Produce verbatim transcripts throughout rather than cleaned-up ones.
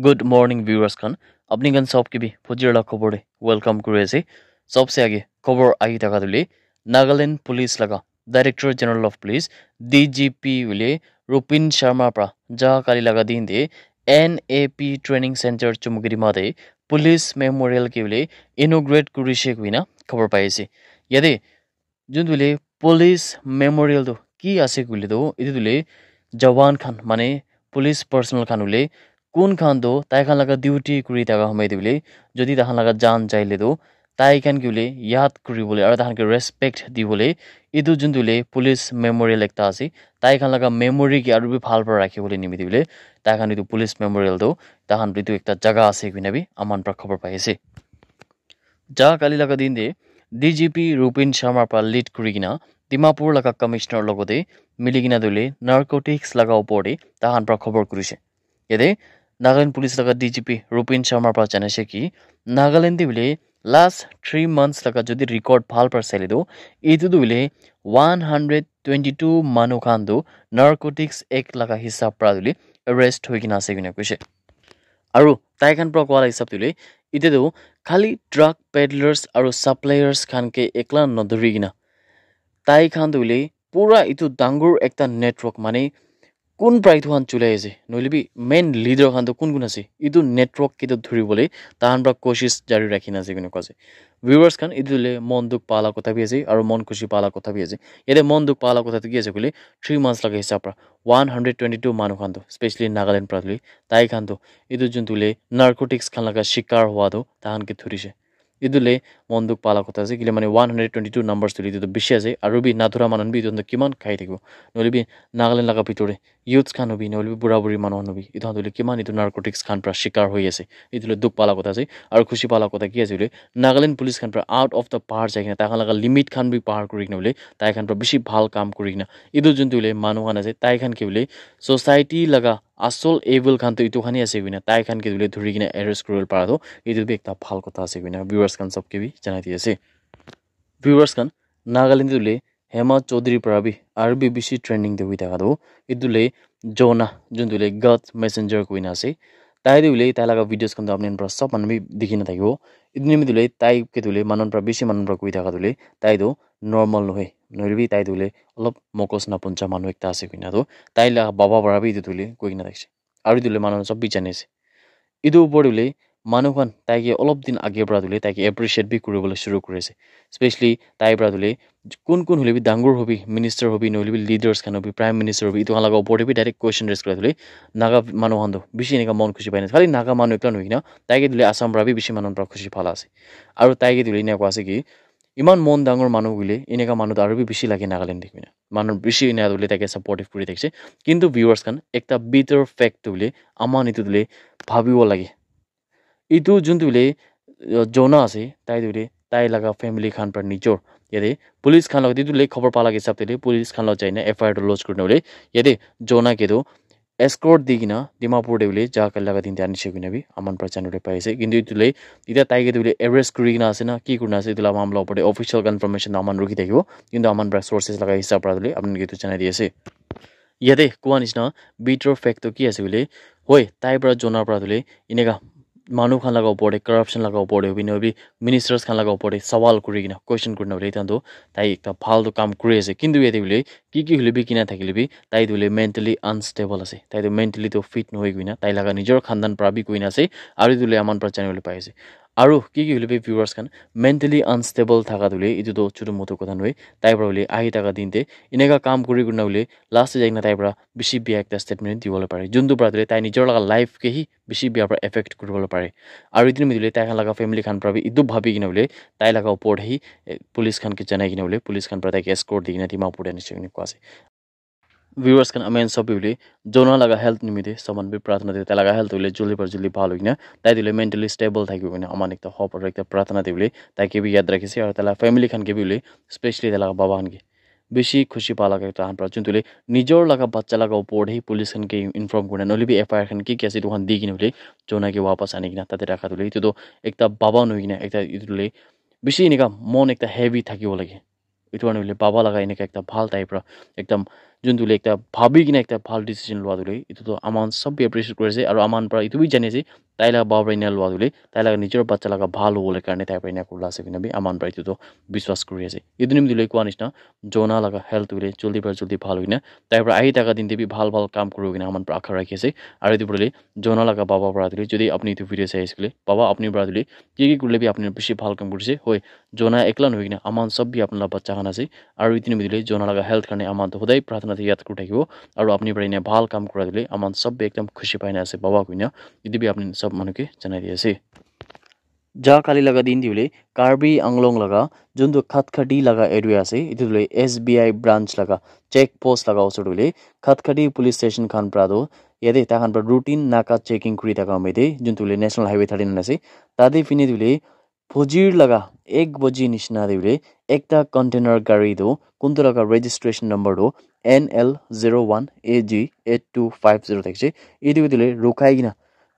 Good morning viewers khan. Apni khan sob ke bhi phujir la khobor de welcome kuri ase. Sobse age khobor ahi thaka tu le Nagaland Police laga Director General of Police, D G P, hoile Rupin Sharma pra ja kali laga din de N A P Training Center Chumukedima de Police Memorial ke hoile inaugurate kurishe koina khobor pai ase. Yate juntu hoile Police Memorial tu ki ase koile tu, etu tu hoile jawan khan, mane police personnel khan hoile kun khan tu tai khan laga duty kuri thaka homoi te hoile, jodi tai khan laga jan jaile tu tai khan ke hoile yaad kuri bole aru tai khan ke respect di bole, etu juntu hoile Police Memorial ekta ase. Tai khan laga memory ke aru bi bhal para rakhi bole nimite hoile tai khan etu Police Memorial tu tai khan etu ekta jaga ase koina bi aman para khobor pai ase. Ja kali laga din de D G P Rupin Sharma pra lead kuri kena Dimapur laga commissioner logote mili kena tu hoile narcotics laga upor de tai khan pra khobor kurishe. Yate Nagaland Police laga D G P Rupin Sharma pra janaishe ki Nagaland de hoile last three months laga jodi record bhal pra saile tu, etu tu hoile one hundred twenty two manu khan tu Narcotics Act laga hisab pra tu hoile arrest hoi kena ase koina koishe. Aru tai khan pra koa la hisab tu hoile, ite tu khali drug peddlers aru suppliers khan ke ekla nadhuri kena, tai khan tu hoile pura etu dangor ekta network, mane kun pra etu khan chulai ase, nohoile bi main leader khan tu kun kun ase, etu network ke tu dhuri bole tai khan pra koshish jari rakhi na ase koina koa ase. Viewers khan, etu hoile mon dukh pa la kotha bi ase aru mon khushi pa la kotha bi ase. Yate mon dukh pa la kotha tu ki ase koile, three months laga hisab pra one hundred twenty two manu khan tu, specially Nagaland pra tu hoile, tai khan tu etu juntu hoile narcotics khan laga shikar hua tu tai khan ke dhurishe. Etu hoile mon dukh pa la kotha ase, kile mane one hundred twenty two numbers tu hoile etu tu bishi ase, aru bi nadhura manu khan bi etu tu kiman khai thakibo, nohoile bi Nagaland laga bhitor te youths khan hobi, nohoile bi bura buri manu khan hobi, etu khan tu hoile kiman etu narcotics khan pra shikar hoi ase, etu hoile dukh pa la kotha ase. Aru khushi pa la kotha ki ase koile, Nagaland Police khan pra out of the par jai kena, tai khan laga limit khan bi par kuri kena hoile, tai khan pra bishi bhal kam kuri kena, etu juntu hoile manu khan ase, tai khan ke hoile society laga asol evil khan tu etu khan hi ase koina, tai khan ke hoile dhuri kena arrest kuri bole para tu, etu bi ekta bhal kotha ase koina viewers khan sob ke bi janai di ase. Viewers khan, Nagaland tu hoile Hema Chaudhary para bi aru bi bishi trending te hoi thaka tu, etu hoile Jonah, juntu hoile God messenger koina ase. Tai tu hoile tai laga videos khan tu apni khan para sob manu bi dikhi na thakibo. Etu nimite hoile tai ke tu hoile manu khan para bishi manu khan para koi thaka tu hoile tai tu normal nohoi. Nohoile bi tai tu hoile olop mokos napuncha manu ekta ase koina tu, tai laga baba para bi etu tu hoile koi kena thakishe. Aru etu hoile manu khan sob bi jani ase. Etu upor te hoile manu khan tai ke olop din age para tu hoile tai ke appreciate bi kuri bole shuru kuri ase. Specially tai para tu hoile kun kun hoile bi dangor hobi, minister hobi, nohoile bi leaders khan hobi, prime minister hobi, etu khan laga upor te bi direct question raise kura tu hoile Naga manu khan tu bishi enika mon khushi pai na ase. Khali Naga manu ekla nohoi kena tai ke tu hoile Assam para bi bishi manu para khushi phala ase. Aru tai ke tu hoile enika koa ase ki, iman mon dangor manu hoile enika manu tu aru bi bishi lage Nagaland te koina. Manu bishi ena hoile tai ke supportive kuri thakishe. Kintu viewers khan, ekta bitter fact tu hoile, aman etu tu hoile bhabibo lage. Etu juntu hoile, uh, Jonah ase, tai tu hoile tai laga family khan para nijor yate police khan logot, etu tu hoile khobor pa laga hisab te hoile police khan logot jai na F I R tu lodge kurina hoile yate Jonah ke tu escort di kena Dimapur te hoile ja kali laga din te anishe koina bi aman para janibole pai ase. Kintu etu hoile, etya tai ke tu hoile arrest kuri kena ase na ki kurina ase, etu laga mamla upor te official confirmation aman rukhi thakibo. Kintu aman para sources laga hisab para tu hoile apni khan ke tu janai di ase. Yate koa nishina bitter fact tu ki ase koile, hoi, tai para Jonah para tu hoile enika manu khan laga upor te, corruption laga upor te, hobi nohobi ministers khan laga upor te sawal kuri kena, question kurina hoile, etu khan tu tai ekta bhal tu kam kuri ase. Kintu yate hoile ki ki hoile bi kina thakile bi, tai tu hoile mentally unstable ase. Tai tu mentally tu fit nohoi koina, tai laga nijor khandan para bi koina ase, aru etu hoile aman para janibole pai ase. Aru ki ki hoile bi viewers khan, mentally unstable thaka tu hoile, etu tu chutu mutu kotha nohoi. Tai para hoile ahi thaka din te enika kam kuri kurina hoile, last te jai kena tai para bishi bia ekta statement dibole pare. Juntu para tu hoile tai nijor laga life ke hi bishi bia para affect kuribole pare. Aru etu nimite hoile tai khan laga family khan para bi etu bhabi kena hoile tai laga upor te hi, eh, police khan ke janai kena hoile police khan para tai ke escort di kena Dimapur te anishe koina koa ase. Viewers khan, amen sob bi hoile Jonah laga health nimite sob manu bi prarthana de, tai laga health hoile joldi para joldi bhal hoi kena tai tu hoile mentally stable thakibo koina aman ekta hope aru ekta prarthana de hoile tai ke bi yaad rakhise aru tai laga family khan ke bi hoile, specially tai laga baba khan ke bishi khushi pa laga ekta han pra, juntu hoile nijor laga bacha laga upor te hi police khan ke inform kurina, nohoile bi F I R khan ki ki ase etu khan di kena hoile Jonah ke wapas ani kena tate rakha tu hoile, etu tu ekta baba nohoi kena ekta etu hoile bishi enika mon ekta heavy thakibo lage. Etu karne hoile baba laga enika ekta bhal type pra ekdam juntu hoile ekta bhabi kena ekta bhal decision lua tu hoile, etu tu aman sob bi appreciate kuri ase, aru aman para etu bi jani ase, tai laga baba para ena lua tu hoile, tai laga nijor bacha laga bhal hobo le karne tai para ena kurila ase koina bi aman para etu tu biswas kuri ase. Etu nimite hoile koa nishina, Jonah laga health hoile joldi para joldi bhal hoikena, tai para ahi thaka din te bi bhal bhal kam kuri kena aman para akha rakhi ase. Aru etu hoile Jonah laga baba para tu hoile, jodi apni etu video sai ase koile, baba apni para tu hoile, ki ki kurile bi apni bishi bhal kam kurise. Hoi, Jonah ekla nohoi kena aman sob bi apni laga bacha khan ase. Aru etu nimite hoile Jonah laga health karne aman tu hodai pratna te yad kuri thakibo. Aru apni para ena bhal kam kura tu hoile aman sob bi ekdam khushi pai na ase baba koina. Etu bi apni sob manu ke janai di ase. Ja kali laga din te hoile Karbi Anglong laga juntu Khatkhati laga area ase, etu tu hoile S B I branch laga check post laga osor te hoile Khatkhati police station khan para tu yate tai khan para routine naka checking kuri thaka home te juntu hoile National Highway thirty nine ase, tate phine tu hoile fojir laga ek baji nishina te hoile ekta container gari tu kuntu laga registration number tu N L zero one A G eight two five zero thakise, etu tu hoile rukhai kena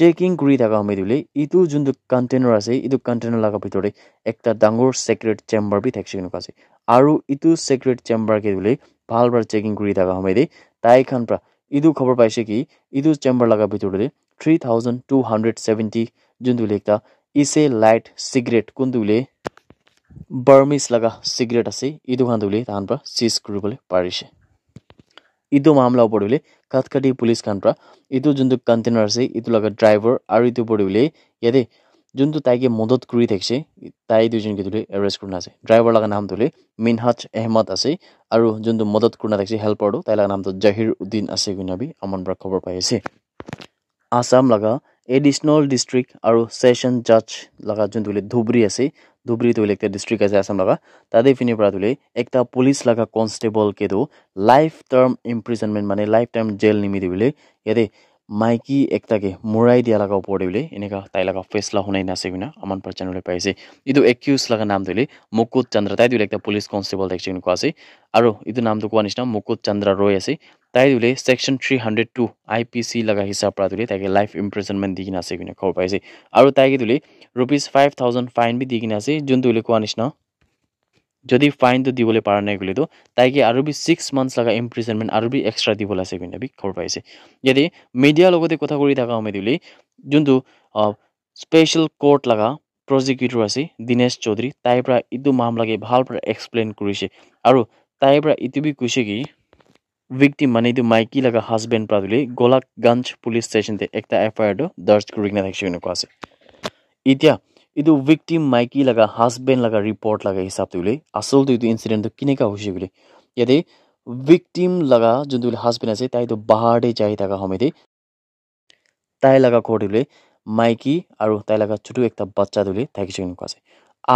checking kuri thaka home te hoile etu juntu container ase, etu container laga bitor te ekta dangor secret chamber bi thakise koina koa ase. Aru etu secret chamber ke hoile bhal para checking kuri thaka home te tai khan para etu khobor paise ki etu chamber laga bitor te three thousand two hundred seventy juntu hoile ekta ise light cigarette kuntu hoile Burmese laga cigarette ase, etu khan tu hoile tai khan para seize kuri bole parise. Etu mamla opor te hoile Khatkhati police khan para etu juntu container ase, etu laga driver aru etu opor te hoile yate juntu tai ke madad kuri thakise, tai duijon ke tu hoile arrest kurina ase. Driver laga naam tu hoile Minhaj Ahmed ase, aru juntu madad kurina thakise helper tu tai laga naam tu Jahir Uddin ase koina bi aman para khobor pai ase. Assam laga additional district aru session judge laga juntu hoile Dhubri ase, Dhubri tu hoile ekta district ase Assam laga, tate phine para tu hoile ekta police laga constable ke tu life term imprisonment mane life term jail nimite hoile yate maiki ekta ke murai dia laga opor te hoile eneka tai laga face la hunai na ase koina aman para janibole pai ase. Etu accused laga naam tu hoile Mukut Chandra, tai tu hoile ekta police constable thakise koina koa ase, aru etu naam tu koa nishina Mukut Chandra Roy ase. Tai tu hoile section three hundred two I P C laga hisab para tu hoile tai ke life imprisonment di kena ase koina khobor pai ase. Aru tai ke tu hoile rupees five thousand fine bi di kena ase, juntu hoile koa nishina jodi fine tu dibole para nai koile tu tai ke aru bi six months laga imprisonment aru bi extra dibole ase koina bi khobor pai ase. Yate media logote kotha kuri thaka home te hoile juntu, ah, special court laga prosecutor ase Dinesh Chaudhary, tai para etu mamla ke bhal para explain kurise, aru tai para etu bi koise ki victim mane etu maiki laga husband para tu hoile Golagganj police station te ekta F I R tu darj kuri kena thakise koina koa ase. Etia etu victim maiki laga husband laga report laga hisab tu hoile asol tu etu incident tu kineka hoise koile yate victim laga juntu hoile husband ase tai tu bahar te jai thaka home te tai laga ghor te hoile maiki aru tai laga chutu ekta bacha tu hoile thakise koina koa ase.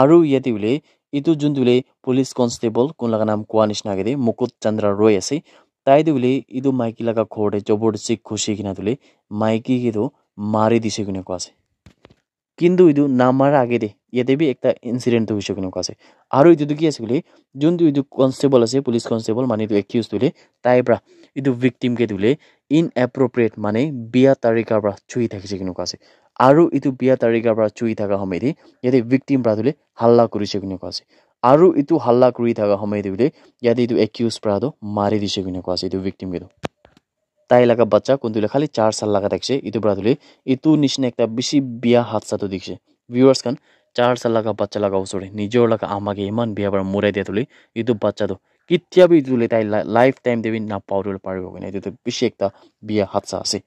Aru yate hoile etu juntu hoile police constable kun laga naam koa nishina age te Mukut Chandra Roy ase. Tai tu hoile etu maiki laga ghor te jabardasti ghusi kena tu hoile maiki ke tu mari dise koina koa ase. Kintu etu namara age te yate bi ekta incident tu hoise koina koa ase. Aru etu tu ki ase koile juntu etu constable ase, police constable mane etu accused tu hoile tai para etu victim ke tu hoile inappropriate mane bia tarika para chui thakise koina koa ase. Aru etu bia tarika para chui thaka home te yate victim para tu hoile halla kurise koina koa ase. Aru etu halla kuri thaka home te hoile yate etu accused para tu mari dise koina koa ase etu victim ke tu. Tai laga bacha kuntu hoile khali char sal laga thakise, etu para tu hoile etu nishina ekta bishi bia hadsa tu dikise. Viewers khan, char sal laga bacha laga usor te nijor laga ama ke eman bia para murai dia tu hoile etu bacha tu ketia bi etu tu hoile tai la-, life time te bi napao tu hoile paribo koina, etu tu bishi ekta bia hadsa ase.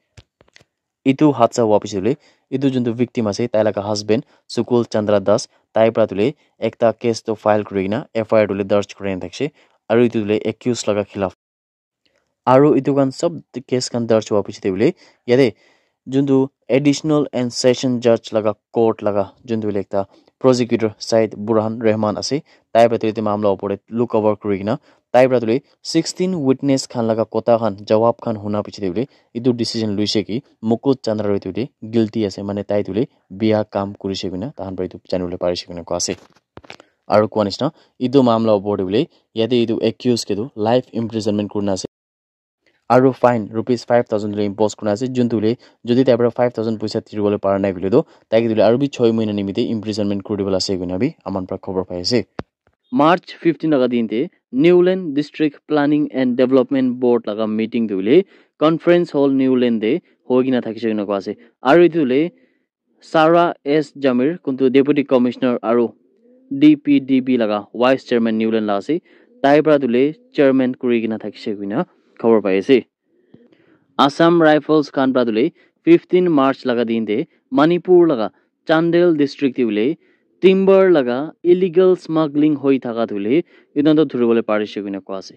Etu hadsa hua piche te hoile etu juntu victim ase tai laga husband Sukul Chandra Das tai para tu hoile ekta case tu file kuri kena F I R tu hoile darj kuri kena thakise, aru etu tu hoile accused laga khilaf. Aru etu khan sob case khan darj hua piche te hoile yate juntu additional and session judge laga court laga juntu hoile ekta prosecutor Syed Burhan Rahman ase, tai para tu etu mamla opor te look over kuri kena tai para tu hoile sixteen witness khan laga kotha khan jawab khan huna piche te hoile etu decision loise ki Mukut Chandra Roy tu hoile guilty ase, mane tai tu hoile bia kam kurise koina tai khan para etu jani bole parise koina koa ase. Aru koa nishina etu mamla opor te hoile yate etu accused ke tu life imprisonment kurina ase. Aru fine rupees five thousand hoile impose kurina ase, juntu hoile jodi tai para five thousand poisa dibole para nai koile tu tai ke tu hoile aru bi choi mohina nimite imprisonment kuri dibole ase koina bi aman para khobor pai ase. March fifteen laga din te Niuland District Planning and Development Board laga meeting tu hoile conference hall Niuland te hoi kena thakishe koina koa ase. Aru etu hoile Sarah S Jamir, kuntu Deputy Commissioner aru D P D B laga Vice Chairman Niuland la ase, tai para tu hoile chairman kuri kena thakishe koina khobor pai ase. Assam Rifles khan para tu hoile fifteen March laga din te Manipur laga Chandel district te hoile timber laga illegal smuggling hoi thaka tu hoile etu khan toh dhuribole parishe koina koa ase.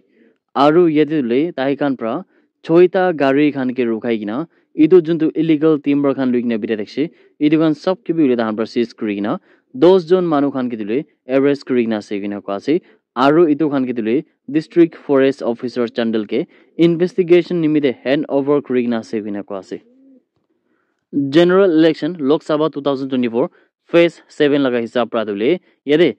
Aru yate tu hoile tai khan para choita gari khan ke rukhai kena etu juntu illegal timber khan lui kena birai thakishe, etu khan sob ke bi hoile tai khan para seize kuri kena dos jon manu khan ke tu hoile arrest kuri kena ase koina koa ase. Aru etu khan ke tu hoile District Forest Officer Chandel ke investigation nimite hand over kuri kena ase koina koa ase. General election Lok Sabha two thousand twenty-four phase seven laga hisab para tu hoile yate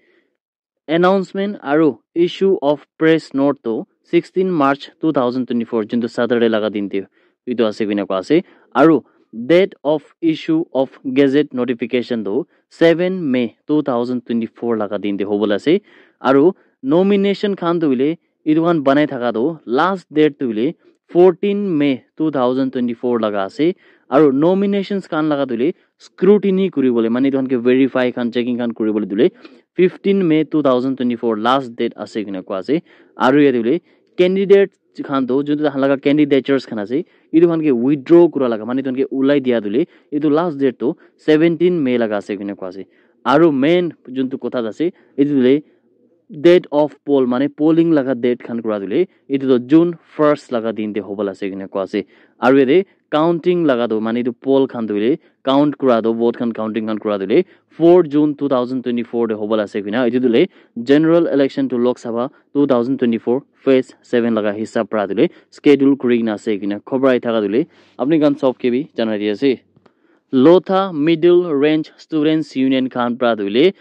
announcement aru issue of press note tu sixteen March two thousand twenty-four juntu Saturday laga din te etu ase koina koa ase. Aru date of issue of gazette notification tu seven May two thousand twenty-four laga din te hobole ase. Aru nomination khan tu hoile etu khan banai thaka tu last date tu hoile fourteen May two thousand twenty-four laga ase. Aru nominations khan laga tu hoile scrutiny kuribole, mane etu khan ke verify khan, checking khan kuribole tu hoile fifteen May two thousand twenty-four last date ase koina koa ase. Aru yate hoile candidate khan tu juntu tahan laga candidatures khan ase, etu khan ke withdraw kura laga, mane etu khan ke ulai dia tu hoile etu last date tu seventeen May laga ase koina koa ase. Aru main juntu kotha ase, etu tu hoile date of poll, mane polling laga date khan kura tu hoile etu tu June first laga din te hobole ase koina koa ase. Aru yate counting laga tu, mane etu poll khan tu hoile count kura tu, vote khan counting khan kura tu hoile four June two thousand twenty-four te hobole ase koina, etu tu hoile general election to Lok Sabha two thousand twenty-four phase seven laga hisab para tu hoile schedule kuri kena ase koina khobor ahi thaka tu hoile apni khan sob ke bi janai di ase. Lotha Middle Range Students Union khan para tu hoile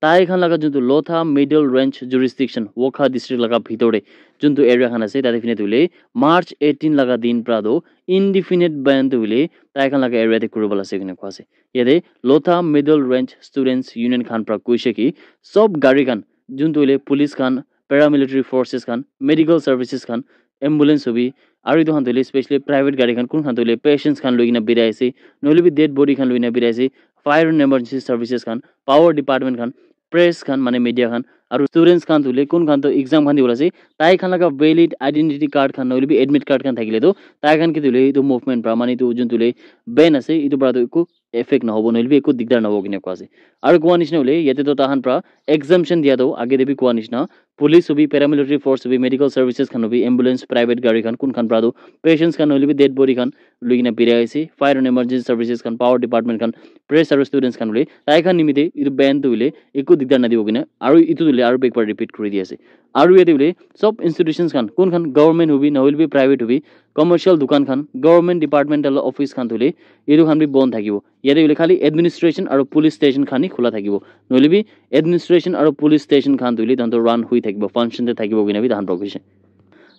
tai khan laga juntu Lotha Middle Range Jurisdiction, Wokha District laga bhitor te juntu area khan ase, tate fine tu hoile March eighteen laga din para tu indefinite ban tu hoile tai khan laga area te kuribole ase koina koa ase. Yate Lotha Middle Range Students Union khan para koishe ki sob gari khan juntu hoile police khan, paramilitary forces khan, medical services khan, ambulance hobi, aru etu khan tu hoile specially private gari khan, kun khan tu hoile patients khan lui kena birai ase, nohoile bi dead body khan lui kena birai ase, fire and emergency services khan, power department khan, press khan, mane media khan, aru students khan tu hoile kun khan tu exam khan dibole ase, tai khan laga valid identity card khan nohoile bi admit card khan thakile tu tai khan ke tu hoile etu movement para, mane etu juntu hoile ban ase, etu para tu eku effect nahobo, nohoile bi eku digdar nahobo koina koa ase. Aru koa nishina hoile yate tu tahan para exemption dia tu age te bi koa nishina police hobi, paramilitary force hobi, medical services khan hobi, ambulance, private gari khan, kun khan para tu patients khan nohoile bi dead body khan lui kena birai ase, fire and emergency services khan, power department khan, press aru students khan hoile tai khan nimite etu ban tu hoile eku digdar nadibo koina, aru etu tu hoile aru bek para repeat kuri di ase. Aru yate hoile sob institutions khan, kun khan government hobi nohoile bi private hobi, commercial dukan khan, government departmental office khan tu hoile etu khan bi bon thakibo. Yate hoile khali administration aru police station khan hi khula thakibo, nohoile bi administration aru police station khan tu hoile tahan tu run hui thakibo, function te thakibo koina bi tahan para koishe.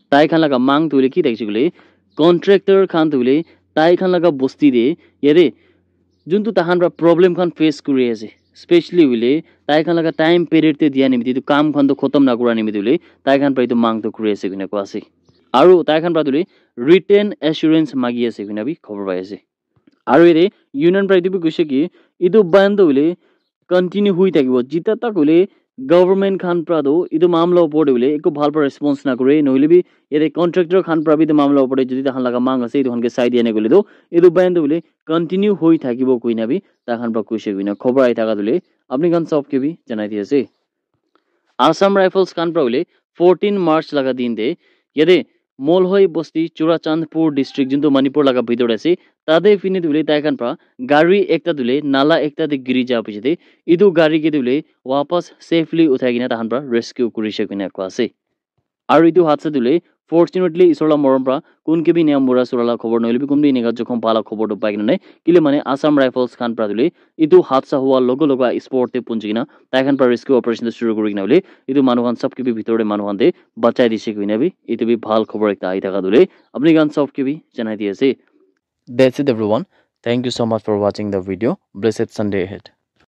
Tai khan laga mang tu hoile ki thakishe koile, contractor khan tu hoile tai khan laga bosti te yate juntu tahan para problem khan face kuri ase, specially hoile tai khan laga time period te dia nimite etu kam khan tu khotom na kura nimite hoile tai khan para etu mang tu kuri ase koina koa ase. Aru tai khan para tu hoile written assurance magi ase koina bi khobor pai ase. Aru yate union para etu bi koishe ki etu ban tu hoile continue hui thakibo, jita tak hoile government khan para tu etu mamla opor te hoile eku bhal para response na kore, nohoile bi yate contractor khan para bi etu mamla opor te jodi tahan laga mang ase etu khan ke sai dia nai koile tu etu ban tu hoile continue hui thakibo koina bi tai khan para koishe koina khobor ahi thaka tu hoile apni khan sob ke bi janai di ase. Assam Rifles khan para hoile fourteen March laga din te yate Molhoi Bosti, Churachandpur District, juntu Manipur laga bhitor te ase, tate fine tu hoile tai khan para gari ekta tu hoile nala ekta te giri ja piche te etu gari ke tu hoile wapas safely uthai kena tai khan para rescue kurishe koina koa ase. Aru etu hadsa tu hoile fortunately isor la morom para kun ke bi enia mura sura la khobor nohoile bi kun bi eneka jokhom pa la khobor tu pai kena nai. Kile mane Assam Rifles khan para tu hoile etu hadsa hua logo logo spot te punchi kena tai khan para rescue operation tu shuru kuri kena hoile etu manu khan sob ke bi bhitor te manu khan te bachai dishe koina bi etu bi bhal khobor ekta ahi thaka tu hoile apni khan sob ke bi janai di ase. That's it everyone. Thank you so much for watching the video. Blessed Sunday ahead.